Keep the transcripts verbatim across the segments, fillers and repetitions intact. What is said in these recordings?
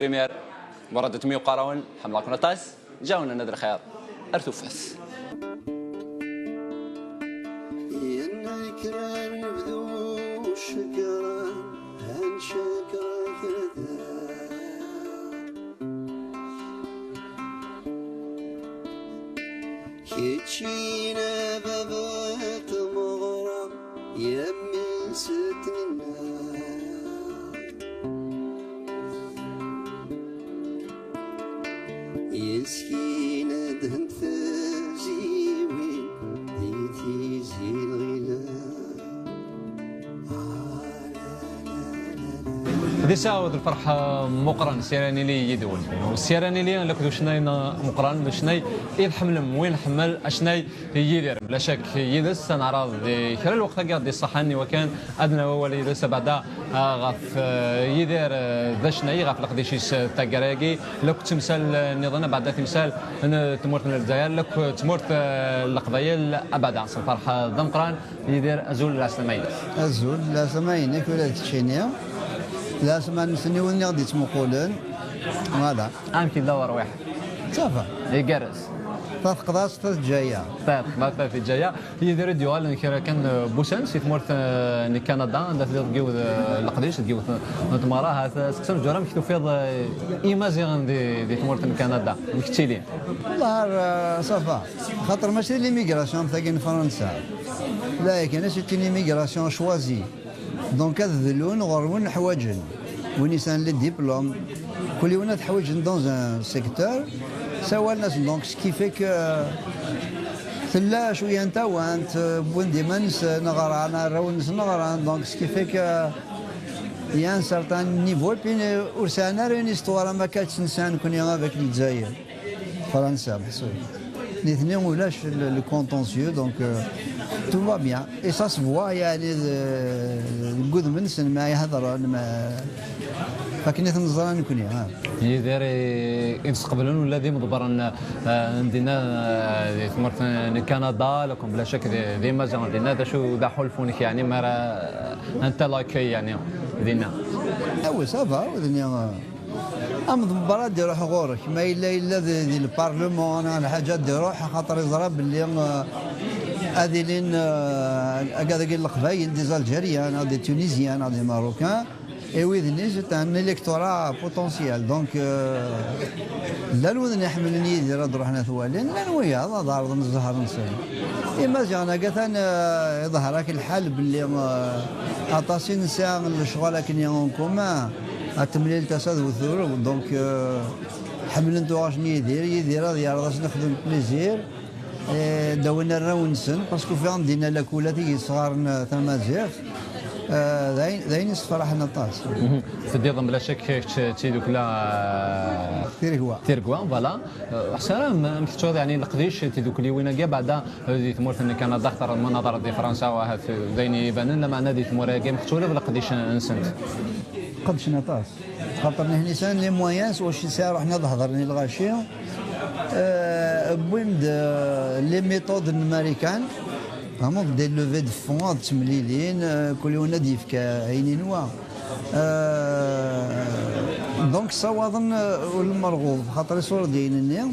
Première, Murad Tmi uqarawen, ḥemmleɣ-ken aṭas, ǧawnen ad lxir, ar tufat. Keččina baba tmeɣra, yammi s tninna. Yeskin ad hent tazziwin di tizi lɣila. Di ssaɛa d lferḥ meqqren, sira nili yid-wen. Sira nili akked ucennay meqqren, d ucennay i tḥemmlem, win ḥemmel acennay Yidir. Bla cak yid-s ad neɛreḍ di kra n lweqt-agi ɣ-d-iṣaḥen i wakken ad nawi awal yid-s abeɛda, ah, ɣef, eh, Yidir, eh, d acennay, ɣef leqdic-is, eh, taggara-agi, lakk timsal, eh, nniḍen abeɛda timsal n tmurt n Lezzayer, lakk tmurt, eh, n Leqbayel abeɛda. S lferḥ, eh, d ameqqran. Yidir, azul, lɛeslama-inek. Azul, lɛeslama-inek ula d keččini. Lɛeslama-nsen i wid-nni ɣ-d-ittmuqulen. Voilà. Amek yella werwiḥ? Ça va. Igerrez. Ta teqḍa-s, ta teǧǧa-ya. Ta teqḍa-s, ta teǧǧa-ya. Yidir i d-yuɣalen kra kan, eh, n wussan si tmurt, eh, n Kanada, anda telliḍ deg yiwet, eh, leqdic, deg yiwet n tmeɣra. Ahat, eh, seqsi Mejjur, amek tufiḍ, eh, Imaziɣen di, di tmurt n Kanada? Amek ttilin? Wallah, eh, ça va. Xaṭer mačči d l'immigration am tagi n Fransa. Là, c'est une immigration choisie. Donc, ad dlun ɣer win ḥwaǧen. Win yesɛan les diplômes. Kul yiwen ad ḥwaǧen dans un secteur. Sawalen-asen. Donc, ce qui fait que, euh, tella cwiya n tawant, euh, wwin-d iman-nsen, ɣran, arraw-nsen ɣran. Donc, ce qui fait que, euh, il y a un certain niveau. Et puis, euh, ur sɛan ara une histoire am akka tt-nesɛa nekni avec Lezzayer. Fransa, meḥsub. Nitni ulac le, le contentieux, donc, euh, tout va bien. Et ça se voit, yeɛni, de, deg wudem-nsen, ma i heddren, ma, akken i ten-ẓran nekni, ha. Yidir i, i d-sqeblen ula d imḍebbren, eh, n dinna, eh, di tmurt n Kanada, lakum bla cak d, d Imaziɣen dinna, d acu d aḥulfu-nnek, yeɛni, mi ara, eh, un tel accueil, yeɛni, dinna? Ah oui, ça va, dinna, euh, Amḍebber ad d-iruḥ ɣur-k, ma yella yella di, di lparlement neɣ lḥaǧa ad d-iruḥ, axaṭer iẓra belli, euh, ad ilin, euh, agad-agi n Leqbayel, des Algériens, neɣ des Tunisiens, neɣ des Marocains, et wid-nni, c'est un électorat potentiel. Donc, euh, llan widen iḥemmlen Yidir ad ruḥen ad t-walin, llan wiyaḍ ad ɛerḍen zzher-nsen. Imaziɣen-agi atan, euh, iḍher-ak lḥal belli, euh, aṭas i nesɛa lecɣal akken en commun. Ad temlil tasa d uturug, donc, euh, ḥemmlen tuɣac n Yidir. Yidir ad yeɛreḍ ad sen-ixdem plaisir, eh, d-awin arraw-nsen, parce que ufiɣ-n dinna lakula i yesɣaren, eh, tamaziɣt, eh, d ayen, d ayen yessefraḥen aṭas. Mhm. Teddiḍ mebla cak kečč d tidukla, eh, Tiregwa. Tiregwa, voilà. Eh, ḥṣara, am-, amek tettuḍ, yeɛni, leqdic, tidukliwin-agi, beɛda, eh, di tmurt n Kanada, xaṭer ma nehḍer di Fransa, ahat, eh, d ayen ibanen, lameɛna di tmura-agi, amek tettwaliḍ leqdic-nsent? Qedcen aṭas. Xaṭer nehni sɛan les moyens, s wacu i sɛan, ruḥen ad hedren i lɣaci. Euh, wwin-d, euh, les méthodes n Marikan. Vraiment, des levées de fonds, ad ttemlilin, euh, kul yiwen ad yefk ayen inwa. Euh, donc, ssawaḍen, euh, lmerɣub, xaṭer iṣurdiyen-nni,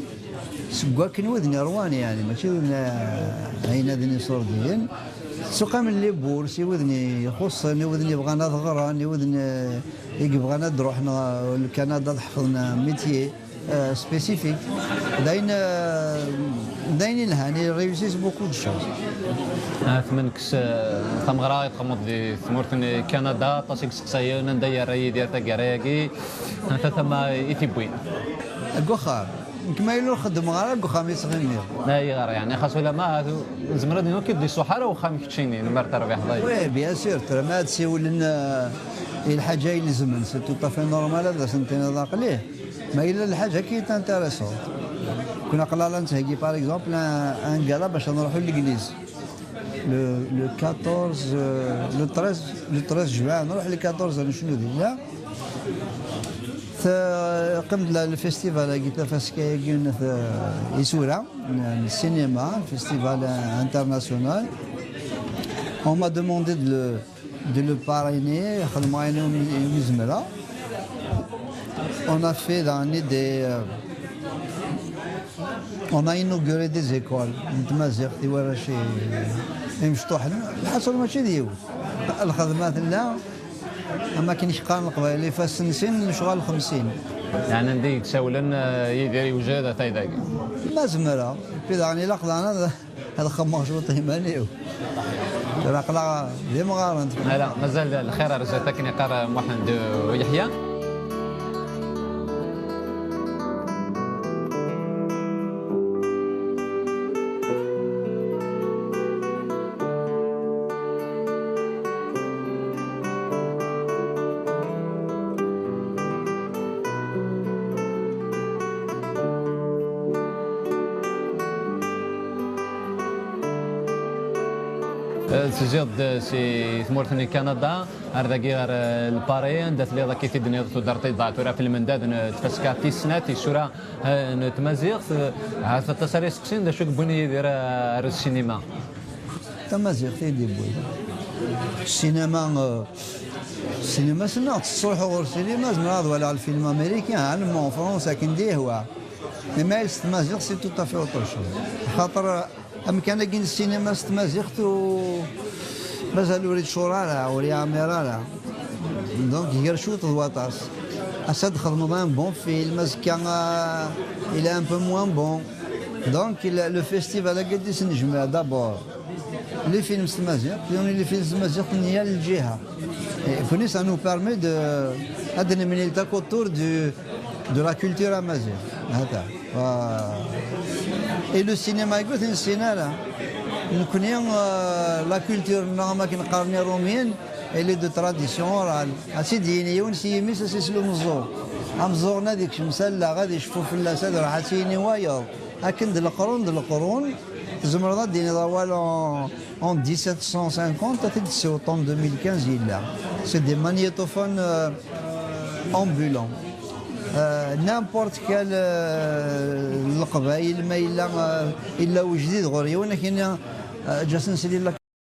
seg wakken wid-nni rwan, yeɛni, mačči d wid-nni, euh, ɛinadin iṣurdiyen. Ssuqamen les bourses i wid-nni ixuṣṣen, i wid-nni yebɣan ad ɣren, i wid-nni i yebɣan ad d-ruḥen ɣer Kanada ad ḥefḍen métier, euh, spécifique. D ayen, euh, d ayen yelhan, ils réussissent beaucoup de choses. Ah, tmenkes, euh, tameɣra i txedmeḍ di tmurt n Kanada, aṭas i yesteqsayen anda yerra Yidir taggara-agi, anta tama i t-iwwin? Deg uxxam. Nekk ma yella ur xeddmeɣ ara, deg uxxam i ttɣimiɣ. Ayɣer, yeɛni, xas ulamma ahat nezmer ad nini ur k-id-iṣuḥ ara uxxam keččini, lemmer terbiḥeḍ aya? Oui, bien sûr, tura ma ad siwlen, euh, i lḥaǧa ilezmen, c'est tout à fait normal ad asen-tiniḍ aql-i. Ma yella lḥaǧa qui est intéressante. Kun aql-aɣ la nettheggi, par exemple, un, un gala bac ad nruḥ i l'église. Le, le quatorze, euh, le treize, le treize juin, nruḥ le quatorze ad necnu dinna. Teqqim-d la, le festival-agi, tafaska-agi n t-, isura, n, n cinéma, festival international. On m'a demandé de le, de le parrainer, xedmeɣ ayen umi, umi zemreɣ. On a fait daɣen des, euh, on a inauguré des écoles n tmaziɣt i warrac i- imecṭuḥen. Lḥaṣul mačči d yiwet. Lxedma tella, am akken i k-qqaren Leqbayel, ifassen sin, lecɣal xemsin. Yeɛni anda i yessawlen, eh, Yidir yewjed atay dagi. Ma zemreɣ, puis daɣen ilaq daɣen ad, ad xemmeɣ cwiṭ iman-iw. Tura aql-aɣ d imɣaren. Ala, mazal lxir ar zdat akken iqqar Muḥend Uyeḥya. Eh, tezziḍ-d si tmurt n Kanada, ar dagi ɣer, eh, Lpari, anda telliḍ akka i t-id-tenniḍ tuddar tiḍa, tura fi lmendad n tfaska tis snat, isura, eh, n tmaziɣt, eh, ahat aṭas ara iseqsin d acu i yewwin Yidir, eh, ar ssinima. Tamaziɣt i d-yewwi. Ssinima, eh, ssinima s-, neɣ tettruḥu ɣer ssinima, zemreɣ ad waliɣ lfilm américain, allemand, français, akken d-yehwa. Mais s tmaziɣt, c'est tout à fait autre chose. Xaṭer, amkan-agi n ssinima s tmaziɣt u mazal ur iččur ara, ur iɛmir ara. Donc, gar cwiṭ d waṭas. Ass-a d-xedmeḍ un bon film, azekka, ah, il est un peu moins bon. Donc, le, le festival-agi d-isnejmaɛ d'abord les films s tmaziɣt, puis on a les films s tmaziɣt n yal lǧiha. Et puis, ça nous permet de, ad nemlil takk autour du, de la culture amazigh. Hata. Wa-, et le cinéma, écoute, c'est là. Nekkni, euh, la culture-nneɣ, am akken qqaren Iṛumyen, elle est de tradition orale. Ad tt-id-yini yiwen s yimi-s, ad s-isel umeẓẓuɣ. Ameẓẓuɣ-nni ad ikcem s allaɣ, ad iceffu fell-as, ad iruḥ ad s-yini wayeḍ. Akken d leqrun d leqrun, tzemreḍ ad d-tiniḍ awal en, en dix-sept cent cinquante, ad t-id-tessiwḍeḍ en deux mille quinze yella. C'est des magnétophones, euh, ambulants. Euh, n'importe quel, euh, Leqbayel, ma yella, euh, yella ujdid ɣur yiwen, ad k-yini, euh, eǧǧ-as ad nsel i la